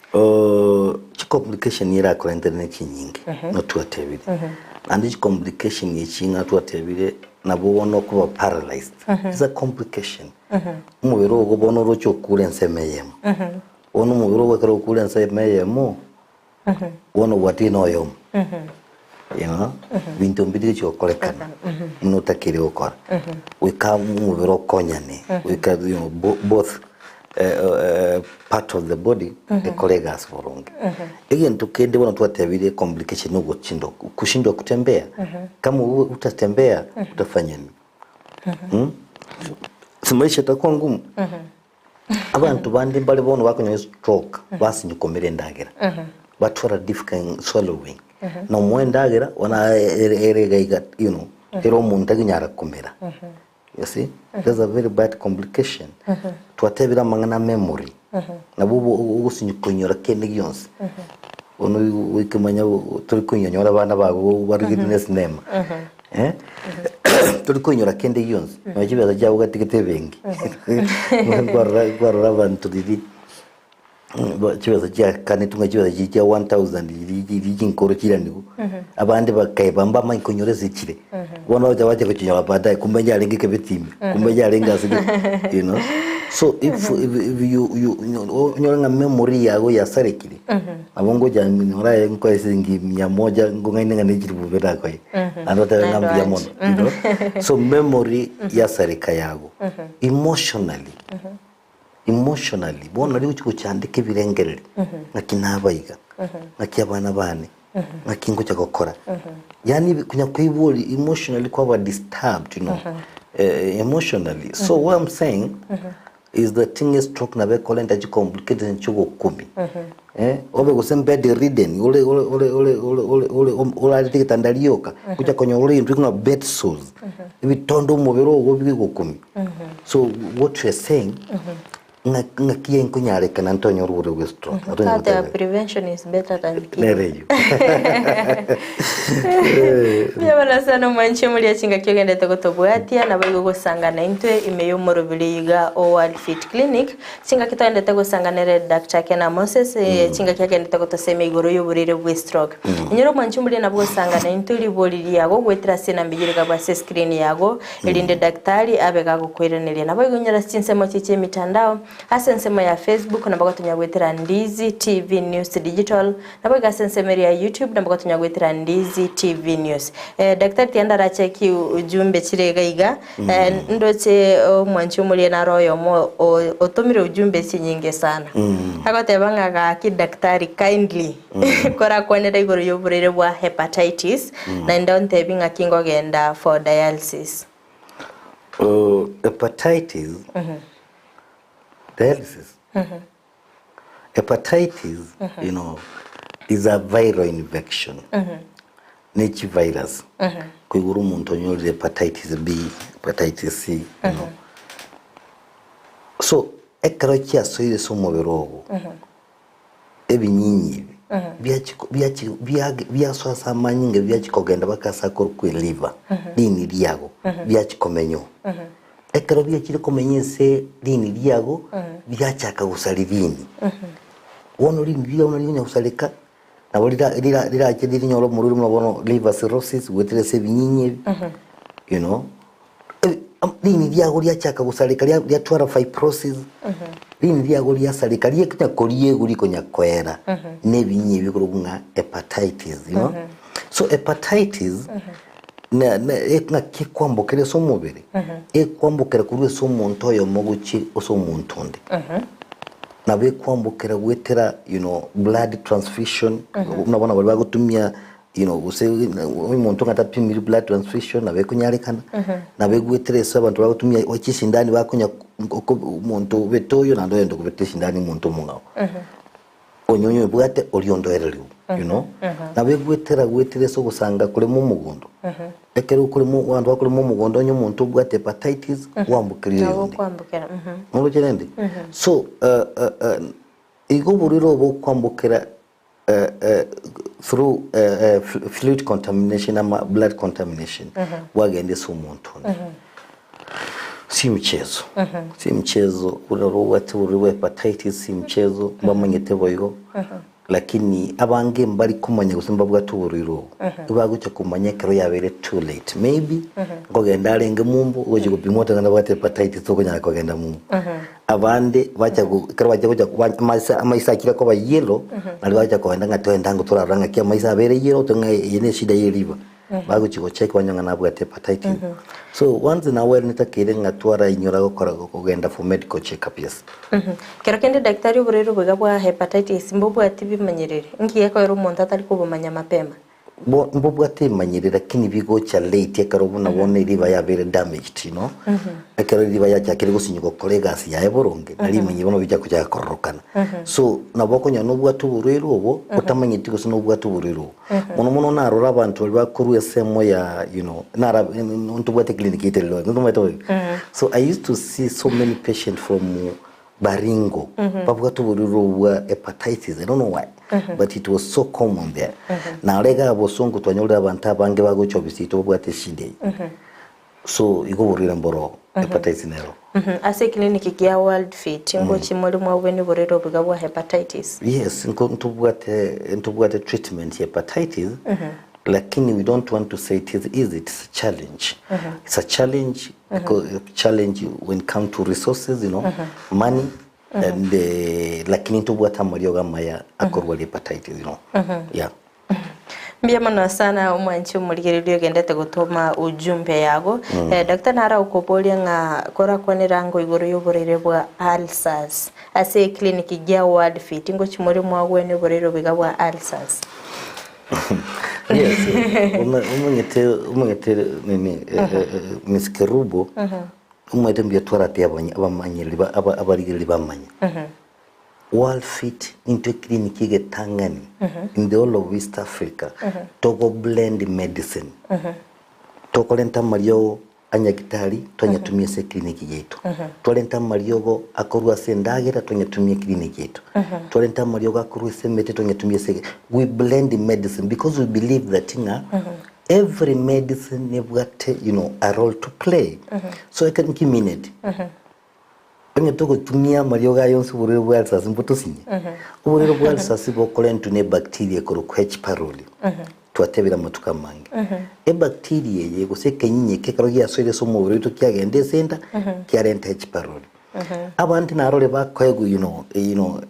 Chicomplication erakorentere ne chinyinge ng'a twatebire. Naende chicomplication echi ng'a twatebire nabo bono okoba paralyzed, is a complication. Omobere ogo bono oroche okure ensemo eyemo. Bono omobere ogo ekero okure ensemo eyemo, Bono obwatire na oyomo, you know, binto mbiri gochia gokorekana buna otakeire gokora, goika omobere okonyane, goika you know, both. part of the body ekore egasi boronge. Egento kende bono twatebire complication ogochindwa kushindwa kutembea kama hutatembea utafanya nini? Mm? Si maisha itakuwa ngumu? Abanto bande mbare bono bakonyora stroke basinywa komera endagera batwara difficult swallowing na omoa endagera bono ere iga iga you know ere omonto aginyara komera. You see that's a very bad complication twatebire amang'ana a memory nabo ogosinywa koinyora kende gionsi bono goika omanye tori koinyora abana bago barigete na esinema eh tori koinyora kende gionsi nonya chibesa chiago ogatigete ebenki kwarora kwarora abanto riria Chibesa chiakanetwe ng'a chibesa chiria chia 1000 chiria chiria chinkoro chiranigwe, abande bakeba mbamanye konyora ase chire. Bono bacha bacha gochinyora baadaye kumbe yarenge ekebeti ime, kumbe yarenge ase gete, you know. So if if if you you onyore ng'a memory yago yasarekire, nabo ngocha nyore aye nkoe siringi mia moja nkong'aine ng'a ne chilifu ibere nakoe, naende otebe ng'a mbuya mono, you know. So memory yasareka yago, emotionally. Emotionally, bono nari gochia gochandeka ebirengererio, ng'aki naba iga, ng'aki abana bane, ng'aki ngocha gokora. Yaani konya koiboria emotionally kwaba disturbed you know, emotionally. So what I'm saying is that ng'a estroke nabo ekorenta chicomplications chia ogokumia, obe gose bed ridden ore ore ore ore ore ore ore orarete egetanda rioka, gocha konyora ore intwe ng'a bed sores, ebitondo omobere ogo bigokumia. So what we are saying, ng'a ng'aki enkonyarekana ntonyore oborwaire bwa stroke. Natonya Twateba goteba. prevention is better than cure. Nere eyio. Mbuya mono sana omwanchi omoria chingaki ogendete gotobwatia naboigo gosangana intwe ime y'omorobiri iga o World Fit Clinic. Chingaki toendete gosangana ere Doctor Kena Moses chingaki agendete gotosemia igoro y'oborwaire bwe stroke. Inyora omwanchi omoria nabo gosangana intwe ribori riago goetera ase enamba eyio rigabwa ase escreen yago erinde daktari abe gagokoiraneria. Naboigo inyora ase chinsemo chie chi'emitandao, ase ensemo ya Facebook nabo gotonya goetera Ndizi TV News Digital, naboigo ase ensemo eria ya YouTube nabo gotonya goetera Ndizi TV News. Daktari tiga ndaracheki ujumbe chire iga iga, ndoche omwanchi omoria naro oyomo otomire ujumbe chinyinge sana. Agoteba ng'a gaki daktari kindly korakwanera igoro y'oborwaire bwa hepatitis, naende ontebi ng'aki nkogenda for dialysis. Hepatitis, dialysis, hepatitis you know is a viral infection, ne chivirus, koigoro omonto onyorire hepatitis B, hepatitis C, you know. So ekero chiasoire ase omobere ogo, ebinyinyi ebi biachi biachi biage biasoa ase amanyinga biachi kogenda mpaka ase akorokwa eliver, riini riago, biachi komenya oo. Ekero biachire komenya ase riini riago, biachaka gosaria riini. Bono riini riago nari rikonya gosareka, nabo rira rira rirache rinyore omorwaire buna bono liver cirrhosis goetera ase ebinyinyi ebi, you know. Riini riago riachaka gosareka riatwara fibrosis, riini riago riasareka rikonya koriegwa rikonya koera na ebinyinyi ebi bikorokwa ng'a hepatitis you know. So hepatitis na na ng'aki ekwambokera ase omobere, ekwambokera korwa ase omonto oyomo gochia ase omonto onde. Nabo ekwambokera goetera you know blood transfusion, buna bono baria bagotumia you know, gose omonto ng'a tapimiri blood transfusion nabo ekonyarekana, nabo egwetere ase abanto bagotumia chisindani bakonya omonto obete oyo naende oyonde okobeta esindani omonto omong'ao. Onye oyoebwate oria onde oereriwe, you know. Nabo egwetera gwetera ase ogosanga korema omogondo, ekero okorema abanto bakorema omogondo onye omonto obwate hepatitis, gwambokeria Nabo oyonde. okwambokera. Noroche rende? So igo oborwaire obo okwambokera through fluid contamination ama blood contamination bwagenda ase omonto onde. Si mchezo, si mchezo buna obwate oborwaire bwa hepatitis si mchezo mbamanyete boigo lakini abange mbari komanya gose mbabwate oborwaire obo ebagocha komanya ekero yabeire too late maybe nkogenda arenge mumbu ogochi gopimwa otebe nabwate hepatitis tokonyara kogenda mumbu. Abande bacha go ekero bacha gocha ba amaiso amaiso achire koba yellow, nario bacha kogenda ng'a toenda ango torarora ng'aki amaiso abeire yellow tore ng'a eye ne eshida ye liver. Bagochia gocheck banyore ng'a nabwate hepatitis. So once in a while netakeire ng'a twarainyora gokora kogenda for medical check up, yes. Kero kende daktari oborwaire obo iga bwa hepatitis mbobwati bimanyereri, nki gekoera omonto atari kobomanya mapema? Bo mbobwate emanyereri lakini bigocha late ekero buna bono eriba yabeire damaged you know, ekero eriba yachakire gosinywa gokora egasi yaye boronge, nari rimanyi bono bicha gochaka kororokana. So nabo okonyora nobwate oborwaire obo otamanyeti gose nobwate oborwaire obo. Mono mono narora abanto baria bakorwa esemo ya you know, nara ntobwate eclinic yaito Eldoret, ntomanyete boigo? So I used to see so many patient from Baringo babwate oborwaire obo bwa hepatitis, I don't know why but it was so common there. Naro iga abosongo twanyorire abanto abange bagocha ofisi yaito babwate eshida eye. So igo oborwaire mboro hepatitis nero. Ase eclinic gia World Fit ngochi more mwabwenia oborwaire obo iga bwa hepatitis? Yes, nko ntobwate ntobwate treatment ya hepatitis lakini we don't want to say it is easy, it's a challenge. It's a challenge because challenge when come to resources you know, money and lakini ntobwate amariogo amaya akorwaria hepatitis you know. Yeah. Mbuya mono sana omwanchi omorigereria ogendete gotoma ujumbe yago. Eh, Daktari nare agokoboria ng'a korakwanere ango igoro y'oboraire bwa ulcers ase eclinic gia World Fit ngochi more mwagwenia oboraire obo iga bwa ulcers. Yes, omanyete omanyete nini Miss Kerubo, omanyete mbuya twarate abamanyereri abarigereria bamanye. World Fit intwe eclinic egetang'ani in the whole of East Africa togo blend medicine. Tokorenta amariogo a nyagitari twanyatumia ase eclinic yaito. Twarenta amariogo akorwa ase endagera twanyatumia eclinic yaito. Twarenta amariogo akorwa ase emete twanyatumia ase we blend medicine because we believe that ng'a every medicine nebwate you know a role to play. So ekero nkimineti Onye togotumia amariogo aya onsi oborwaire bwa ulcers mbotosinye. Oborwaire bwa ulcers bokorentwa ne ebacteria ekorokwa H pylori. Twatebire amatuko amange. Ebacteria eye gose ekenyinyi eke ekero giasoire ase omobere oito kiagenda ase enda kiarenta H pylori. Abande narore bakoegwa you know, you know,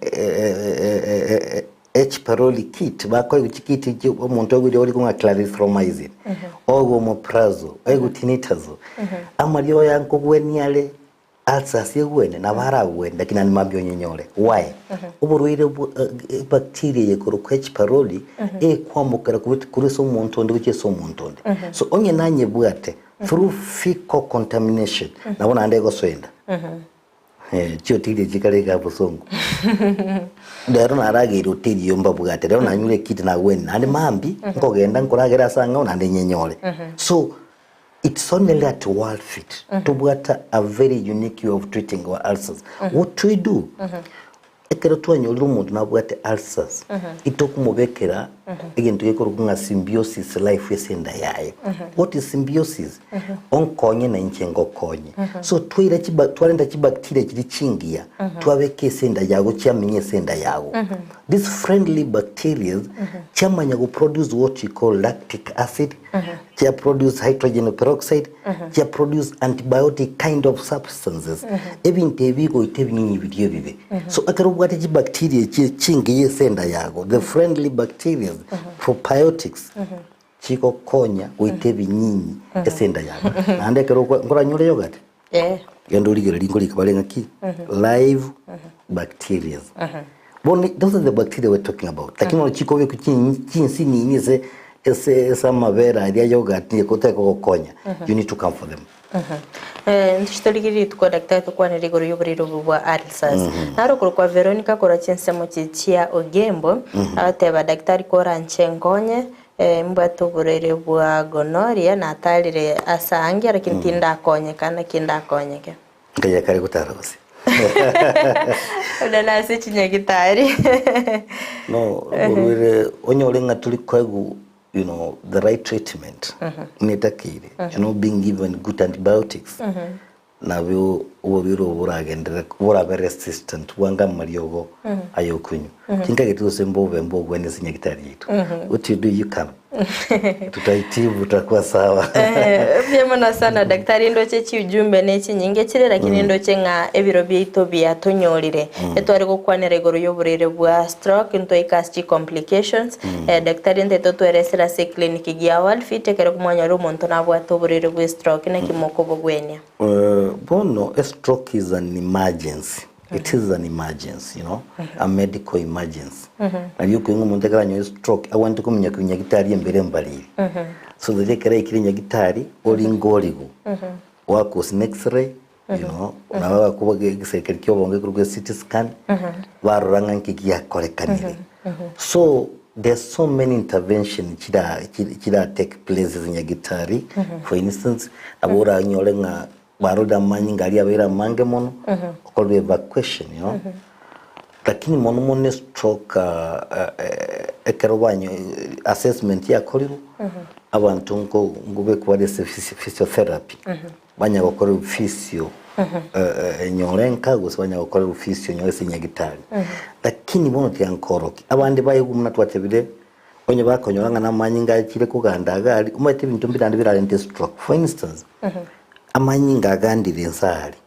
H pylori kit, bakoegwa chikit echi omonto oegwe rirorio rikong'a clarithromycin, oegwe omeprazole, oegwe tinidazole. Amariogo aya nkogwenia are ulcers egwene nabo aragwene lakini naende mambia onyenyore. Why? Oborwaire bwa ebacteria eye ekorokwa H pylori ekwambokera korwa ase omonto onde gochia ase omonto onde. So onye nanyebwate through fecal contamination nabo naende egosoa enda. Chihoteli echi chikare iga bosongo. Rero narageire hoteli eyio mbabwate, rero nanyure ekiti nagwenie, naende mambia nkogenda nkoragera ase ang'ao naende nyenyore. So, it's only at World Fit tobwate a very unique way of treating our ulcers. What we do, Ekero twanyorire omonto nabwate ulcers, itokomobekera egento gekorokwa ng'a symbiosis life ase enda yaye. What is symbiosis? Onkonye na inche ngokonye. So twaira chiba twarenta chibacteria chiria chingiya, twabeka ase enda yago chiamenya ase enda yago. These friendly bacterias chiamanya go produce what we call lactic acid, chia produce hydrogen peroxide, chia produce antibiotic kind of substances. Ebinto ebi bigoita ebinyinyi biria ebibe. So ekero obwate chibacteria echi chingiya ase enda yago, the friendly bacterias, probiotics, chigokonya goita ebinyinyi ase enda yago. Naende ekero okwa nkoranyore yogurt, Eh. genda origererie nkorika bare ng'aki live bacterias. Bono those are the bacteria we're talking about. Lakini bono chikobekwa chinyi chinsinini ase ase ase amabere aria yogurt nigo tegogokonya. You need to come for them. Inche torigererie rituko daktari tokwanere igoro y'oborwaire obo bwa ulcers. Naro okorokwa Veronica korwa chinsemo chi chia Ogembo, agoteba daktari koranche nkonye, mbwate oborwaire bwa gonorrhea natarire ase aange lakini tindakonyeka naki ndakonyeke. Nkai akare gotara gose? Buna nase chinyagitari. No, oborwaire onyore ng'a tori koegwa you know, the right treatment netakeire you know, being given good antibiotics nabio oborwaire obo boragenderere borabe resistant bwange amariogo aya okonywa. Tinkageti gose mbobe mbogwene ase nyagitari yaito. What you do you come. Tutaitibu tutakuwa sawa. Mbuya mono sana daktari ndoche chiujumbe ne chinyinge chire lakini ndoche ng'a ebiro biaito biatonyorire. Etware gokwanera igoro y'oborwaire bwa stroke ntwaika ase chicomplications. Daktari ntaete otweresere ase eclinic gia Worldfit ekero mwanyora omonto nabwate oborwaire bwa estroke naki mokobogwenia? Bono estroke is an emergency. It is an emergency, you know, a medical emergency. Nari okoigwa omonto ekero anyore stroke agwenerete kominyoka nyagitari embere mbariri. So that ekero aikire nyagitari oringe origo oakwe gose x-ray you know, nabo bakoboka egesekeri kia obongo ekorokwa CT scan barora ng'a nki giakorekanire. So there's so many intervention chira chira take place ase nyagitari for instance nabo oranyore ng'a Barorire amanyinga aria abeire amange mono, okorwa evacuation, you know. Lakini mono mono estroke ekero banyo assessment yakorirwe, abanto nko nkobekwa bare ase physiotherapy, banya gokorerwa physio nyore nka gose banya gokorerwa physio nyore ase nyagitari. Lakini bono tiga nkorokia, abande baigwa buna twatebire, onye bakonyora ng'a namanyinga achire koganda iga aria, omanyete ebinto mbire naende birarente stroke. For instance, amanyinga agandire inse aria,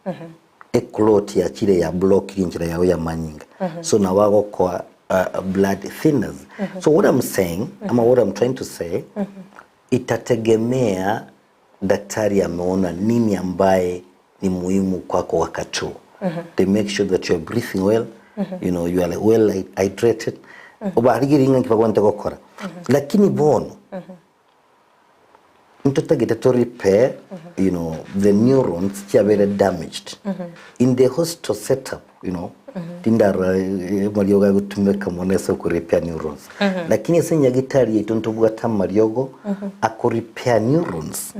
eclot yachire ya blockire enchera yago ya amanyinga, so nabo agokoa blood thinners. So what I'm saying, ama what I'm trying to say, itategemea daktari ameona nini ambaye ni muhimu kwako wakati huo. They make sure that you are breathing well, you know, you are well hydrated. Obarigereria ng'a nki bagwenerete gokora. Lakini bono, ntotagete to repair, you know, the neurons chiabeire damaged. In the hospital setup, you know, tindarora amariogo agotumeka mono ase oko repair neurons. Lakini ase enyagitari yaito ntobwate amariogo ako repair neurons.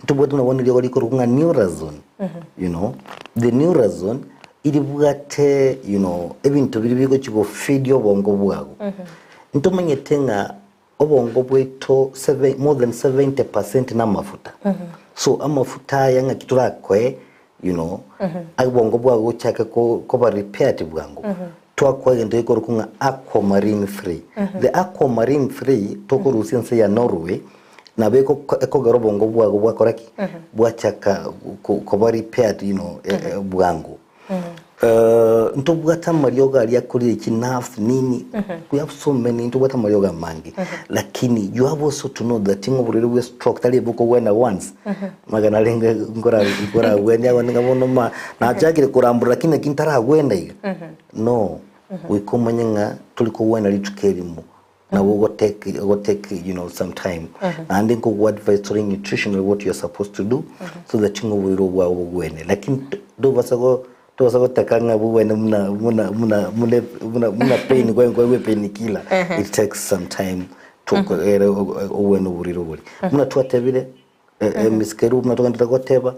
Ntobwate buna bono eriogo rikorokwa ng'a Neurazone, you know, the Neurazone eribwate you know, ebinto biria bigochi go feed obongo bwago. Ntomanyete ng'a obongo bwaito seve more than 70 percent namafuta. So amafuta aya ng'aki torakoe you know, obongo bwago gochake ko koba repaired bwango, twakoa egento gekorokwa ng'a aquamarine 3. The aquamarine 3 tokorusia ense ya Norway, nabo ekogera obongo bwago bwakora ki? Bwachaka koba repaired you know, bwango. Ntobwate amariogo aria akorire chi nerves nini, we have so many, ntobwate amariogo amange. Lakini you have also to know that ng'a oborwaire bwa stroke tari bokogwena once, magana renge nkora nkoragwenia abande ng'a bono ma nachakire korambora lakini naki ntaragwena iga. No, goika omanye ng'a tori kogwena rituko erimo, nabo ogo take ogo take you know some time. Naende nkogo advise tore nutritionally what you are supposed to do so that ng'a oborwaire obwao bogwene. Lakini tobasa go tobasa gotaka ng'a bogwene buna buna buna buna buna buna pain kwaigwa pain killer it takes some time to ere ogwene oborwaire oboria. Buna twatebire Miss Kerubo buna togenderete goteba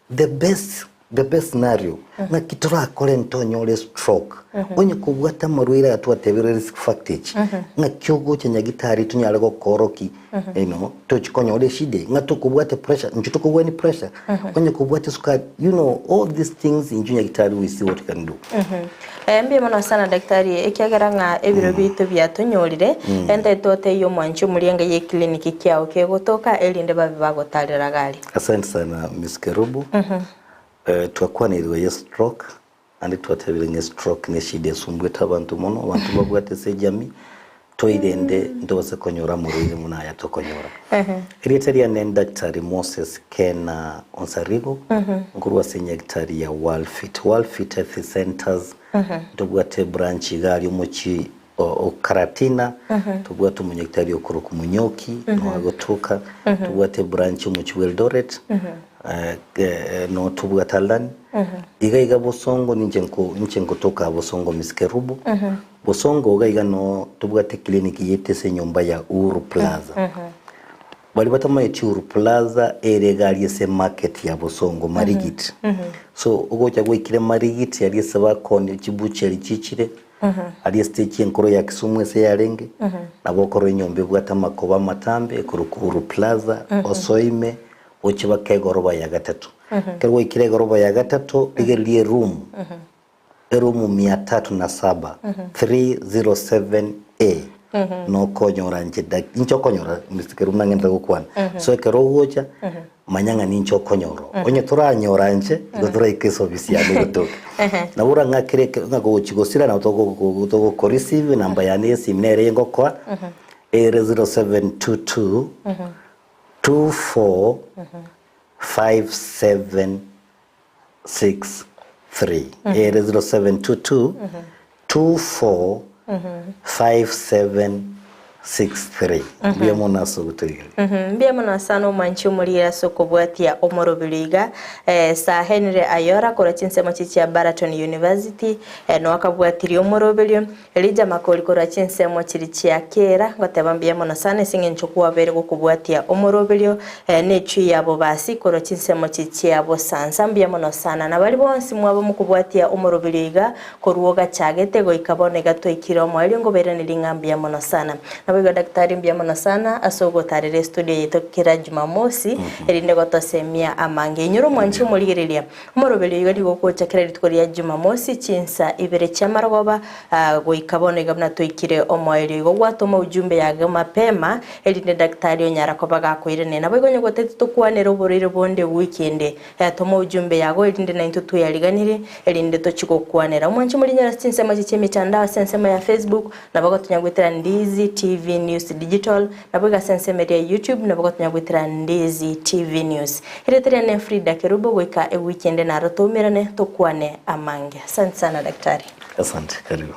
the best the best scenario ng'aki torakore ntonyore stroke onye kobwate amarwaire aya twatebire risk factor echi ng'aki ogocha nyagitari tonyare gokoroki you know tochi konyora eshida eye ng'a tokobwate pressure inche tokobwani pressure onye kobwate sukari you know all these things inche nyagitari we see what we can do. Mbuya mono sana daktari ekiagera ng'a ebiro biaito biatonyorire, ente totebie omwanchi omoriange ye clinic kiao kegotoka erinde babe bagotarera gari. Asante sana Miss Kerubo. Twakwanire igoro ye stroke naende twatebire ng'a estroke ne eshida esumbuete abanto mono, abanto mbabwate ase ejamii, toirende ntobase konyora amarwaire buna aya tokonyora. Erieta riane ni Daktari Moses Kena Onsarigo, nkorwa ase enyagitari ya Worldfit. Worldfit Health Centers, ntobwate ebranch iga aria omochie o Karatina, tobwate omonyagitari okorokwa Munyoki, noo agotoka, tobwate ebranch omochie bwa Eldoret, noo tobwate Aldani. Iga iga Bosongo ninche nko inche nkotoka Bosongo Miss Kerubo. Bosongo iga iga noo tobwate clinic yaito ase enyomba ya Uhuru Plaza. Baria batamanyeti Uhuru Plaza ere iga aria ase emarket ya Bosongo Marigit. So ogocha gwaikire Marigit aria ase bakoonia chibucheri chichire, aria estage enkoro ya Kisumu ase yarenge, nabo okorora enyomba ebwate amakoba amatambe ekorokwa Uhuru Plaza, osoe ime oche baka egoroba ya gatato. Ekero gwaikire egoroba ya gatato, rigereria eroom. Erumu mia tatu na saba, 307A. Nokonyora inche dak inche okonyora Mister Kerubo nang'endete gokwana. So ekero ogocha, manya ng'a ninche okonyora oo. Onye toranyora inche, igo toraike ase ofisi yane egotoka. Nabo orang'akere eke ng'a gochi gosira nabo togo togokoreceive enamba yane ya esimi nere ngokoa, ere 0722 24 57 63 ere 0722 24 5763 mbuya mono ase ogotorigereria. Mbuya mono asana omwanchi omorire ase okobwatia omoroberi iga eh, Sir Henry Ayora korwa chinsemo chi chia Baraton University eh, noa akabwatirie omoroberio Elijah Makori korwa chinsemo chiri chia Kera ngoteba mbuya mono sana ase eng'encho kwabeire gokobwatia omoroberio eh, ne echui ya Bobasi korwa chinsemo chi chia Bosansa mbuya mono sana. Na baria bonsi mwaba mokobwatia omoroberio iga korwa ogachagete goika bono iga twaikire omoerio ngobairanerie ng'a mbuya mono sana. Naboigo Daktari mbuya mono sana ase ogotarera estudio yaito kera Jumamosi erinde gotosemia amange. Inyora omwanchi omorigereria Omoroberio iga nigo ogocha kera rituko ria Jumamosi chinsa ibere chi'amarogoba, goika bono iga buna toikire omoerio. Igo gwatoma ujumbe yage mapema, erinde daktari onyara koba gakoiranera. Naboigo onye goteti tokwanere oborwaire bonde ewiki ende, toma ujumbe yago erinde naintwe tweyariganirie, erinde tochie gokwanera. Omwanche morinyore ase chinsemo echi chi'emitandao ase ensemo ya Facebook, nabo gotonya goetera Ndizi TV News Digital, Naboigo ase ensemo eria ya YouTube nabo gotonya goetera Ndizi TV News. Erieta riane Frida Kerubo goika ewiki ende naro toumerane tokwane amange. Asante sana daktari. Asante, karibu.